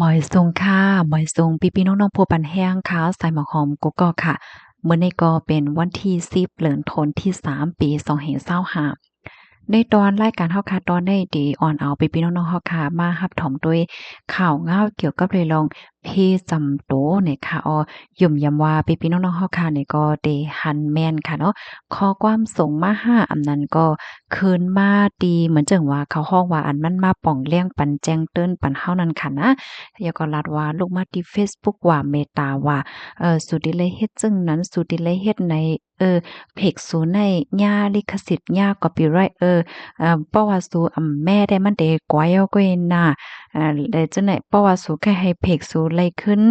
ໝາຍສູງຄ່ະ ໝາຍສູງພີ່ໆນ້ອງໆຜູ້ປັນແຮງຄ່ະ ສາຍໝາກຫອມກົກກອກຄ່ະ. ມື້ນີ້ກໍເປັນວັນທີສິບ ເດືອນທັນວາ ປີສອງພັນຊາວຫ້າ ໃນຕອນລາຍການເຮົາຄ່ະ ຕອນນີ້ ໄດ້ອອນເອົາພີ່ໆນ້ອງໆເຮົາຄ່ະ ມາຮັບຊົມດ້ວຍຂ່າວງາວກ່ຽວກັບເລື່ອງ ເພສສ່ວນໂຕນີ້ຄ່ະ. ອໍ ຢ້ຳໆວ່າພີ່ໆນ້ອງໆເຮົາຄ່ະນີ້ ກໍໄດ້ຫັນແມ່ນຄ່ະເນາະ ຂໍ້ຄວາມສົ່ງມາຫາ ອຳນັ້ນກໍຄືນມາທີ່ ເໝືອນເຊິ່ງວ່າເຂົາຮ້ອງວ່າ ອັນມັນມາປ່ອງແລງປັນ ແຈ້ງເຕືອນປັນເຮົານັ້ນຄ່ະນະ. ແລ້ວກໍລັດວ່າ ລຸກມາທີ່ເຟສບຸກວ່າ ເມຕາວ່າ ເອີ ສູໄດ້ໄລ່ເຮັດຈັ່ງນັ້ນ ສູໄດ້ໄລ່ເຮັດໃນ ເອີ ເພຈສູໃນຫຍ້າລິຂະສິດ ຫຍ້າກັອບປີ້ໄຣ ເອີ ເອີ ເພາະວ່າສູ ອຳ ແມ່ໄດ້ມັນໄດ້ກວາຍເອົາກ້ວຍນາ ເອີ ແລະຈັ່ງໃດ ເພາະວ່າສູແຄ່ໃຫ້ເພຈສູໄລ່ຄືນ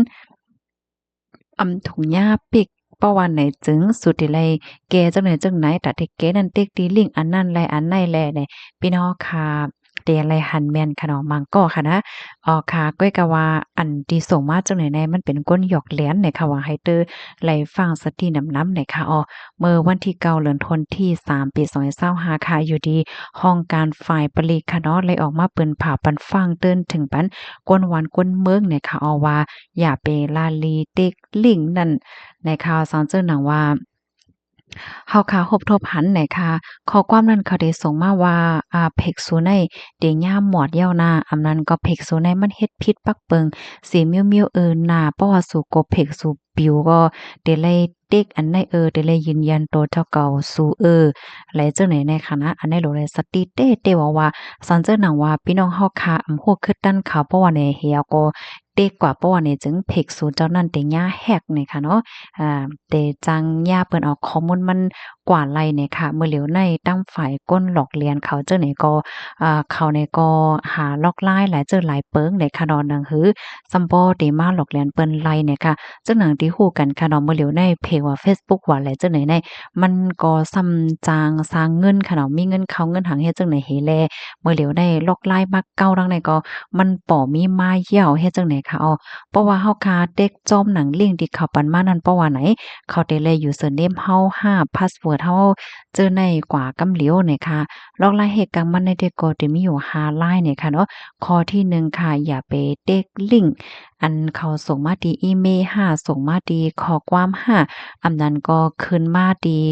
ອຳ ຖົງຫຍ້າປິກ ເພາະວ່າໃນຈຶ່ງ ສູໄດ້ໄລ່ແກ້ຈັ່ງໃດຈັ່ງໃດ ຕາໄດ້ແກ້ນັ້ນ ເຕັກທີ່ລິ້ງອັນນັ້ນແລະອັນໃດແລະ ພີ່ນ້ອງຄ່ະ ໄດ້ໄລ່ຫັນແມ່ນຄ່ະເນາະ ມັງກໍຄ່ະນະ. ອໍ ຄ່ະ ກ້ອຍກະວ່າ ອັນທີ່ສົ່ງມາຈັ່ງໃດແນ່ ມັນເປັນກົ້ນຫຍອກແຫຼນແນ່ຄ່ະ ຫວັງໃຫ້ເຕີໄລ່ຟັງສະຕິນຳນຳແນ່ຄ່ະ. ອໍ ເມື່ອວັນທີເກົ້າ ເດືອນທັນວາ ປີສອງພັນຊາວຫ້າຄ່ະ ຢູ່ທີ່ຫ້ອງການຝ່າຍຜະລິດຄ່ະເນາະ ໄດ້ອອກມາເປິ່ນພາບປັນຟັງເຕືອນເຖິງປັນ ຄົນບ້ານຄົນເມືອງແນ່ຄ່ະ ເອົາວ່າ ຢ່າໄປລະລີເຕັກລິ້ງນັ້ນແນ່ຄ່ະ. ສັງເສີນໜັງວ່າ ເຮົາຄ່ະພົບທົບຫັນແນ່ຄ່ະ ຂໍ້ຄວາມນັ້ນເຂົາໄດ້ສົ່ງມາວ່າ ອາ ເພຈສູໃນໄດ້ຍາມມອດແລ້ວນາ ອຳນັ້ນກໍເພຈສູໃນມັນເຮັດຜິດປັກເປິງ ເສຍມິ້ວໆ ເອີນາ ເພາະວ່າສູກໍເພຈສູປິວ ກໍໄດ້ໄລ່ເຕັກອັນໃດ ເອີ ໄດ້ໄລ່ຢືນຢັນໂຕເຈົ້າເກົ່າສູ ເອີ ແລະຈັ່ງໃດແນ່ຄ່ະນະ. ອັນໃດໂຫຼໄດ້ສະຕິເຕເຕວ່າ ວ່າ ສັງເສີນໜັງວ່າ ພີ່ນ້ອງເຮົາຄ່ະ ອຳ ຮູ້ຄືກັນຄ່ະ ເພາະວ່າໃນເຮົາກໍ ເຕກວ່າ ເພາະວ່າໃນຈຶ່ງເພຈສູເຈົ້ານັ້ນໄດ້ຍາແຮັກແນ່ຄ່ະເນາະ ອາ ແຕ່ຈັ່ງຍາເພິ່ນເອົາຂໍ້ມູນມັນກວ່າໄລ່ແນ່ຄ່ະ. ມື້ຫຼຽວໃນຕາມຝ່າຍຄົນຫຼອກລຽນເຂົາເຈົ້ານີ້ກໍ ອາ ເຂົານີ້ກໍຫາລອກລາຍຫຼາຍເຈີຫຼາຍເປິງແນ່ຄ່ະເນາະ ໜັງຫື ສ່ຳບໍ່ໄດ້ມາຫຼອກລຽນເພິ່ນໄລ່ແນ່ຄ່ະ. ຈັ່ງໜັງທີ່ຮູ້ກັນຄ່ະເນາະ ມື້ຫຼຽວໃນເພຈວ່າ ເຟສບຸກວ່າ ແລະຈັ່ງໃດໃນ ມັນກໍສ່ຳຈ້າງສ້າງເງິນຄ່ະເນາະ ມີເງິນເຂົ້າເງິນຫາງເຮັດຈັ່ງໃດເຮແລ ມື້ຫຼຽວໃນລອກລາຍມາເກົ່າດັ່ງໃດກໍມັນບໍ່ມີມາແລ້ວ ເຮັດຈັ່ງໃດຄ່ະ. ອໍ ເພາະວ່າເຮົາຄ່ະເຕັກຈ້ອມໜັງລິ້ງທີ່ເຂົາປັນມານັ້ນ ເພາະວ່າໃນເຂົາໄດ້ແລຢູເຊີເນມເຮົາຫາ ພາສເວີດເຮົາ ເຈີໃນກວ່າກຳຫຼຽວແນ່ຄ່ະ. ລອກລາຍເຮັດກັງມັນໃນເດັກກໍຈະມີຢູ່ຫ້າລາຍແນ່ຄ່ະເນາະ. ຂໍ້ທີໜຶ່ງຄ່ະ ຢ່າໄປເຕັກລິ້ງ ອັນເຂົາສົ່ງມາທີ່ອີເມລຫາ ສົ່ງມາທີ່ຂໍ້ຄວາມຫາ ອຳນັ້ນກໍຄືນມາທີ່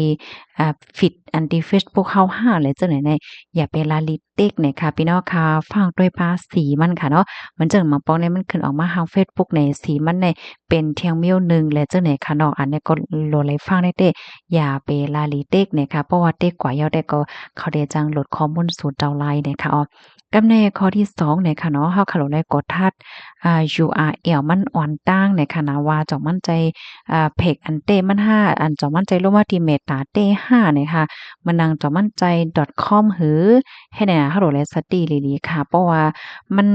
ອາ ຟີດ ອັນທີ່ເຟສບຸກເຮົາຫາ ແລະຈັ່ງໃດໃນ ຢ່າໄປລະລີເຕັກແນ່ຄ່ະ ພີ່ນ້ອງຄ່ະ. ຟັງດ້ວຍພາສີມັນຄ່ະເນາະ ມັນຈັ່ງມາປ້ອງໃນ ມັນຂຶ້ນອອກມາທາງເຟສບຸກໃນ ສີມັນໃນເປັນທ່ຽງມິ້ວໜຶ່ງ ແລະຈັ່ງໃດຄ່ະເນາະ. ອັນນີ້ກໍໂລໄລຟັງໄດ້ແຕ່ ຢ່າໄປລະລີເຕັກແນ່ຄ່ະ ເພາະວ່າເຕັກກວ່າເຍົາແຕ່ກໍ ເຂົາໄດ້ຈັ່ງຫຼຸດຂໍ້ມູນສູເຈົ້າໄລ່ແນ່ຄ່ະ. ອໍ ກັບໃນຂໍ້ທີສອງແນ່ຄ່ະເນາະ ເຮົາຄາໂລໄລກໍທັດ ອາ ຢູອາແອລ ມັນອ່ອນຕ່າງແນ່ຄ່ະນະ ວ່າຈອກໝັ້ນໃຈ ອາ ເພຈອັນເຕມັນຫາ ອັນຈອກໝັ້ນໃຈລົງມາທີ່ເມຕາເຕຫາແນ່ຄ່ະ ມັນນາງຈອກໝັ້ນໃຈ ດອດຄອມ ຫຼື ເຮັດໃນເຮົາໂລໄລສະຕິດີໆຄ່ະ ເພາະວ່າມັນ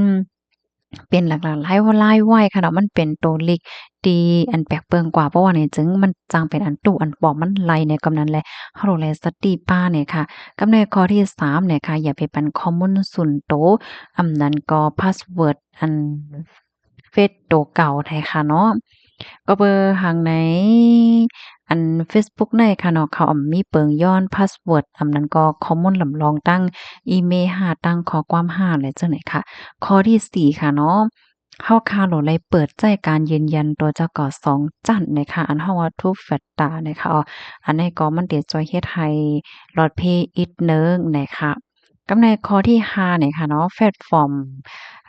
ເປັນຫຼັກໆຫຼາຍ ຫຼາຍໄວຄ່ະເນາະ ມັນເປັນໂຕເລກທີ່ອັນແປກເປິງກວ່າ ເພາະວ່າໃນຈຶ່ງມັນຈັ່ງເປັນອັນຕູ້ອັນປອມ ມັນໄລ່ໃນກຳນັ້ນແຫຼະ ເຮົາໂລໄລສະຕິປາແນ່ຄ່ະ. ກັບໃນຂໍ້ທີສາມແນ່ຄ່ະ ຢ່າໄປປັນຂໍ້ມູນສ່ວນໂຕ ອຳນັ້ນກໍພາສເວີດ ອັນເຟສໂຕເກົ່າໃຫ້ຄ່ະເນາະ ກໍເບີຫາງໃນ ອັນເຟສບຸກໃນຄ່ະເນາະ ເຂົາອຳມີເປິງຍ້ອນພາສເວີດ ອຳນັ້ນກໍຂໍ້ມູນລຳລອງຕັ້ງອີເມລຫາ ຕັ້ງຂໍ້ຄວາມຫາ ແລະຈັ່ງໃດຄ່ະ. ຂໍ້ທີສີ່ຄ່ະເນາະ ເຮົາຄາໂລໄລເປີດໃຊ້ການຢືນຢັນຕົວເຈົ້າກໍສອງຊັ້ນແນ່ຄ່ະ ອັນເຮົາວ່າ two factor ແນ່ຄ່ະ. ອັນນີ້ກໍມັນຈະຊ່ວຍເຮັດໃຫ້ລອດເພອີກໜຶ່ງແນ່ຄ່ະ. ກັບໃນຂໍ້ທີຫ້ານີ້ຄ່ະເນາະ ແພລດຟອມ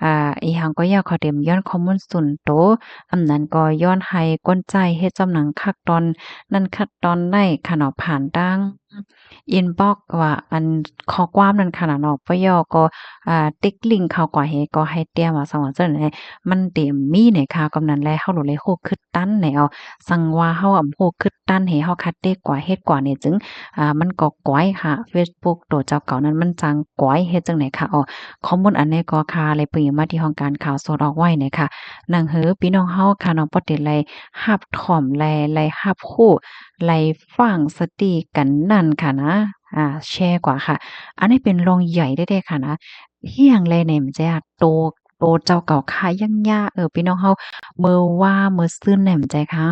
ອາ ອີ່ຫຍັງກໍຢ່າ ເຂົາເຕັມຍ້ອນຂໍ້ມູນສ່ວນໂຕ ອຳນັ້ນກໍຍ້ອນໃຫ້ຄົນໃຊ້ເຮັດຈຳໜັງຂັ້ນຕອນນັ້ນຂັ້ນຕອນໃດຄ່ະເນາະ ຜ່ານທາງອິນບັອກ ວ່າອັນຂໍ້ຄວາມນັ້ນຄ່ະນະເນາະ ປະຫຍອກກໍ ອາ ຕິກລິ້ງເຂົ້າກວ່າເຮ ກໍໃຫ້ແຕ້ມວ່າ ສັງວ່າເຈົ້າໃດ ມັນເຕັມມີໃນຄ່າກຳນັ້ນແລະ ເຮົາໂລໄລຮູ້ຄື ຕັນແນວ ສັງວ່າເຮົາອຳຮູ້ຄືຕັນເຮ ເຮົາຄາເຕກວ່າເຮັດກວ່ານີ້ຈຶ່ງ ອາ ມັນກໍກວາຍຄ່ະ ເຟສບຸກໂຕເຈົ້າເກົ່ານັ້ນມັນຈັ່ງກວາຍ ເຮັດຈັ່ງໃດຄ່ະ. ອໍ ຂໍ້ມູນອັນນີ້ກໍຄາໄລປຶງມາທີ່ຫ້ອງການຂ່າວສົດອອກໄວ້ນີ້ຄ່ະ ໜັງຫືພີ່ນ້ອງເຮົາຄ່ະເນາະ ພໍໄດ້ໄລຮັບຖ້ອມ ໄລ ໄລຮັບຮູ້ ໄລຟັງສະຕິກັນນັ້ນຄ່ະນະ ອາ ແຊກວ່າຄ່ະ. ອັນນີ້ເປັນເລື່ອງໃຫຍ່ແທ້ໆຄ່ະນະ ອີ່ຫຍັງແລແນມແຈກໂຕ ໂຕເຈົ້າເກົ່າຄ່າຍັງຍາ ເອີ ພີ່ນ້ອງເຮົາ ເມື່ອວາ ເມື່ອຊືນແນມແຈກຄ່ະ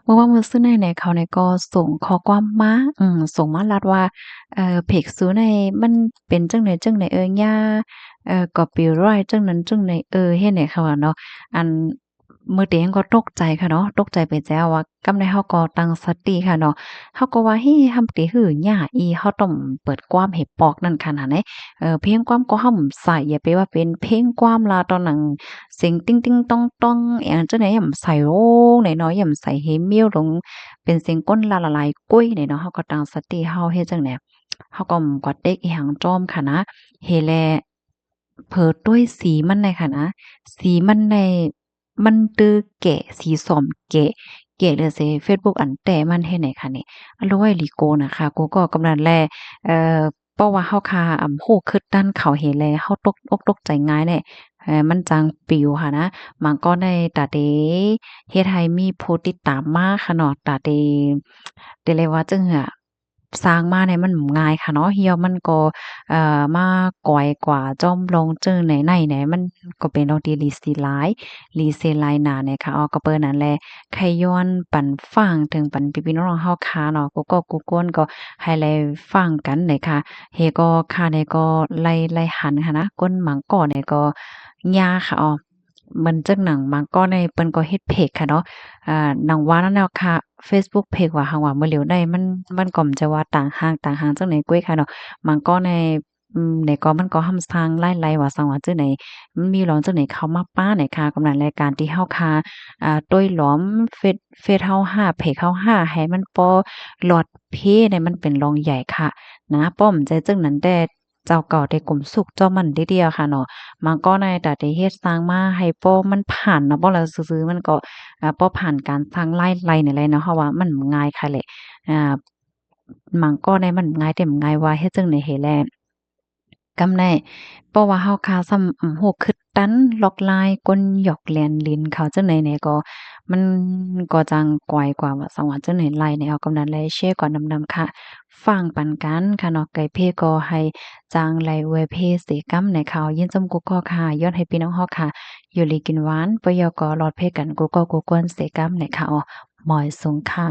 ເມື່ອວານມື້ຊືນນີ້ແຫຼະ ເຂົານີ້ກໍສົ່ງຂໍ້ຄວາມມາ ເອີ ສົ່ງມາລາດວ່າ ເອີ ເພຈສູນີ້ມັນເປັນຈັ່ງໃດຈັ່ງໃດ ເອີ ຢ່າ ເອີ copyright ຈັ່ງນັ້ນຈັ່ງນີ້ ເອີ ເຮັດໃຫ້ເຂົາວ່າເນາະ ອັນ ມື້ເຕເຮົາກໍຕົກໃຈຄ່ະເນາະ ຕົກໃຈໄປແລ້ວວ່າ ກຳໃດເຮົາກໍຕັ້ງສະຕິຄ່ະເນາະ ເຮົາກໍວ່າ ເຮີ້ ເຮົາເຕຫື້ຍາອີ ເຮົາຕ້ອງເປີດຄວາມໃຫ້ປອກນັ້ນຂະໜາດໃດ ເອີ ເພງຄວາມກໍເຮົາບໍ່ໃສ່ ຢ່າໄປວ່າເປັນເພງຄວາມລະ ຕອນນັ້ນ ສຽງຕິງຕິງຕອງຕອງ ອີ່ຫຍັງຈັ່ງໃດ ຢ່າໃສ່ໂອງໃດເນາະ ຢ່າໃສ່ເຮມິວລົງ ເປັນສຽງກົ້ນລະລະລາຍກ້ວຍໃດເນາະ ເຮົາກໍຕັ້ງສະຕິ ເຮົາເຮັດຈັ່ງໃດ ເຮົາກໍບໍ່ເຕັກອີ່ຫຍັງຈ້ອມຂະໜາດ ເຮັດແລ້ວ ເຜີຕົວສີມັນໄດ້ຂະໜາດ ສີມັນໄດ້ ມັນຕື້ແກະ ສີສອມແກະ ແກະເຫຼືອເສ Facebook ອັນແຕ້ມັນເຮັດໃດຂະນີ້ ອາໂລຍ ລີໂກນະຄະ ກູກໍກຳນັ້ນແຫຼະ ເອີ ເພາະວ່າເຮົາຄາ ອຳ ຮູ້ຄຶດຕັນເຂົາເຮັດແລ້ວ ເຮົາຕົກອົກຕົກໃຈງ່າຍແຫຼະ ເອີ ມັນຈັ່ງປິວຫັ້ນນະ ບາງກ່ອນໄດ້ຕາເຕເຮັດໃຫ້ມີຜູ້ຕິດຕາມມາຂະເນາະ ຕາເຕ ເຕເລີຍວ່າຈັ່ງ ສ້າງມານີ້ມັນບໍ່ງ່າຍຂະເນາະ ແລ້ວມັນກໍ ເອີ ມາກວາຍກວ່າຈອມລົງຈື່ໃນໃນແນ ມັນກໍເປັນເລື່ອງທີ່ລີເສຍຫຼາຍ ລີເສຍຫຼາຍໜ້າແນຄະ ເອົາ ກໍເປີນນັ້ນແຫຼະ ໄຄຍ້ອນປັນຟັງເຖິງປັນພີ່ໆນ້ອງໆເຮົາຄະເນາະ ກູກໍກູກວນກໍໃຫ້ໄດ້ຟັງກັນແນຄະ ເຮກໍຄະແນກໍໄລ່ ໄລ່ຫັນຫັ້ນນະ ຄົນບາງກໍແນກໍຍາຄະ ເອົາ ເໝືອນຈັ່ງໜັງບາງກໍໃນເພິ່ນກໍເຮັດເພຈຂະເນາະ ອາ ໜັງວ່ານັ້ນແຫຼະຄະ Facebook ເພຈວ່າຫາງວ່າມື້ຫຼຽວໃນ ມັນ ມັນກໍຈະວ່າຕ່າງຫາງ ຕ່າງຫາງຈັ່ງໃດກ້ວຍຂະເນາະ ບາງກໍໃນ ອືມ ໃນກໍມັນກໍຫ້າມສ້າງລາຍໄລ່ວ່າສັງວ່າຈັ່ງໃດ ມັນມີລອງຈັ່ງໃດເຂົ້າມາປະໃນຄະ ກຳນັ້ນລາຍການທີ່ເຮົາຄະ ອາ ໂຕ້ຍຫຼອມເຟສ ເຟສເຮົາຫາ ເພຈເຮົາຫາ ໃຫ້ມັນພໍລອດເພໃນ ມັນເປັນລອງໃຫຍ່ຂະນະ ປ້ອມໃຈຈັ່ງນັ້ນແຕ່ ເຈົ້າເກົ່າໄດ້ກຸມສຸກເຈົ້າມັນເດດຽວຄະເນາະ ມັນກໍໃນຕາໄດ້ເຮັດສ້າງມາໃຫ້ພໍມັນຜ່ານເນາະ ບໍ່ລະຊື່ໆ ມັນກໍ ອາ ພໍຜ່ານການສ້າງລາຍໄລ່ນີ້ແຫຼະເນາະ ເຮົາວ່າມັນບໍ່ງ່າຍຄະແຫຼະ ອາ ມັນກໍໃນມັນບໍ່ງ່າຍ ແຕ່ມັນງ່າຍວ່າເຮັດຈັ່ງໃດເຮັດແລ້ວ ກຳໃນ ເພາະວ່າເຮົາຄາຊ້ຳ ອາ ຮູ້ຄຶດຕັນລອກລາຍ ກົນຢອກແລນຫຼິ້ນເຂົາຈັ່ງໃດແນກໍ ມັນກໍຈັ່ງກວາຍກວ່າວ່າສັງວ່າຈັ່ງໃດໄລ່ແນວ ກຳນັ້ນແຫຼະ ແຊກວ່ານຳໆຄະ ຟັງປັນກັນຄະເນາະ ໄກເພກໍໃຫ້ຈັ່ງໄລ່ເວເພເສກຳໃນຄະ ຍິນຊົມກູກໍຄະ ຍ້ອນໃຫ້ພີ່ນ້ອງເຮົາຄະ ຢູ່ດີກິນຫວານ ປະໂຫຍດກໍລອດເພກັນ ກູກໍກູກວນເສກຳໃນຄະ ມອຍສູງຄະ.